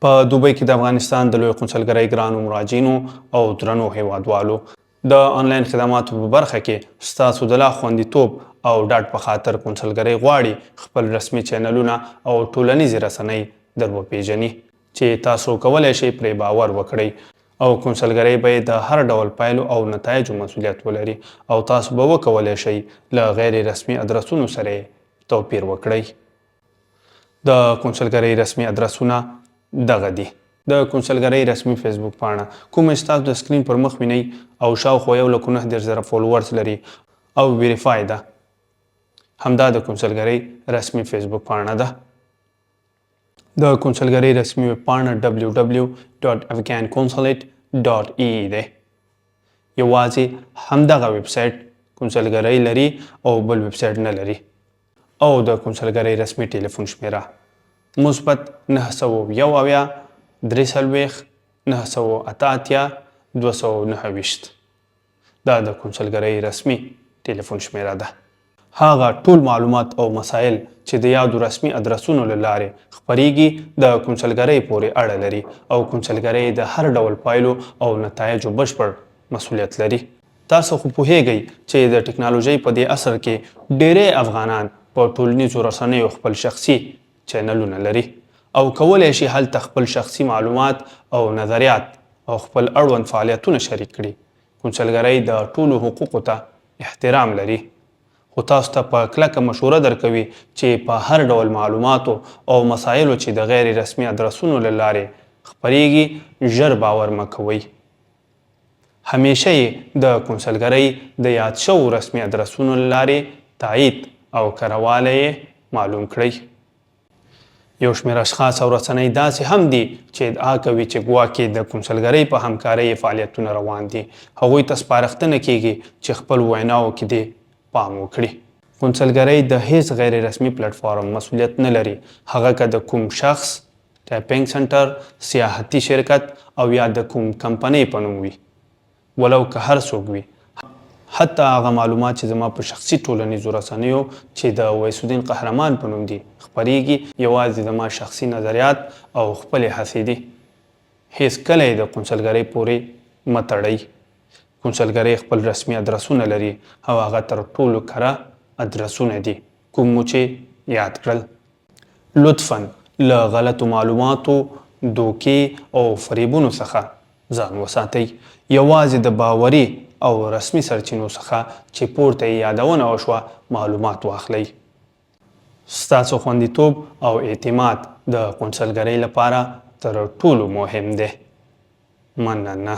په دوبۍ کې د افغانستان د لوی قونسلګرۍ ګرانو مراجعینو او درنو هیوادوالو، د آنلاین خدماتو په برخه کې ستاسو د لا خوندیتوب او ډاډ په خاطر قونسلګرۍ غواړي خپل رسمي چینلونه او ټولنیزې رسنۍ در وپیژني چې تاسو کولای شئ پرې باور وکړئ او قونسلګرۍ به یې د هر ډول پایلو او نتایجو مسؤلیت ولري او تاسو به وکولای شئ له غیر رسمي ادرسونو سره یې توپیر وکړئ. د کونسلګرۍ رسمي ادرسونه دغه دي. د کونسلګرۍ رسمي فیسبوک پاڼه، کومه چې تاسو د سکرین پر مخ وینئ او شاوخوا یو لکو 39 زره فولورز لري او ویریفای ده، همدا د کونسلګرۍ رسمي فیسبوک پاڼه ده. د کونسلګرۍ رسمي ویب پاڼه www.afghanconsulate.ee دی. یوازې همدغه ویب سایټ کونسلګرۍ لري او بل ویب سایټ نه لري. او د کونسلګرۍ رسمي ټیلیفون شمېره مثبت 971 43 988 229 دا د کونسلګرۍ رسمي ټیلیفون شمېره ده. هغه ټول معلومات او مسایل چې د یادو رسمي ادرسونو له لارې خپرېږي د کونسلګرۍ پورې اړه لري او کونسلګرۍ د هر ډول پایلو او نتایجو بشپړ مسولیت لري. تاسو خو پوهېږئ چې د ټکنالوژۍ په دې عصر کې ډېری افغانان په ټولنیزو رسنیو خپل شخصي چینلونه لري او کولای شي هلته خپل شخصي معلومات او نظریات او خپل اړوند فعالیتونه شریک کړي. کونسلګرۍ د ټولو حقوقو ته احترام لري، خو تاسو ته په کلکه مشوره درکوي چې په هر ډول معلوماتو او مسایلو چې د غیر رسمي ادرسونو له لارې خپرېږي، ژر باور مه کوئ. همېشه یې د کونسلګرۍ د یاد شوو رسمي ادرسونو له لارې تایید او کره والی یې معلوم کړئ. یو شمېر اشخاص او رسنۍ داسې هم دي چې ادعا کوي چې ګواکې د کونسلګرۍ په همکارۍ یې فعالیتونه روان دي. هغوی ته سپارښتنه کېږي چې خپل ویناوو کې دې پام وکړي. کونسلګرۍ د هېڅ غیر رسمي پلټفارم مسؤلیت نه لري، هغه که د کوم شخص، ټایپنګ سنټر، سیاحتي شرکت او یا د کوم کمپنۍ په نوم وي، ولو که هر څوک وي. حتی هغه معلومات چې زما په شخصي ټولنیزو رسنیو چې د ویس الدین قهرمان په نوم دي، خپریږي، یوازې زما شخصي نظریات او خپلې هڅې دي. هېڅکله یې د قونسلګرۍ پورې مه تړئ. قونسلګرۍ خپل رسمي ادرسونه لري او هغه تر ټولو کره ادرسونه دي، کوم مو چې یاد کړل. لطفاً له غلطو معلوماتو، دوکې او فریبونو څخه ځان وساتئ. یوازې د باوري او رسمي سرچینو څخه چې پورته یې یادونه وشوه، معلومات واخلئ. ستاسو خوندیتوب او اعتماد د قونسلګرۍ لپاره تر ټولو مهم دی. مننه.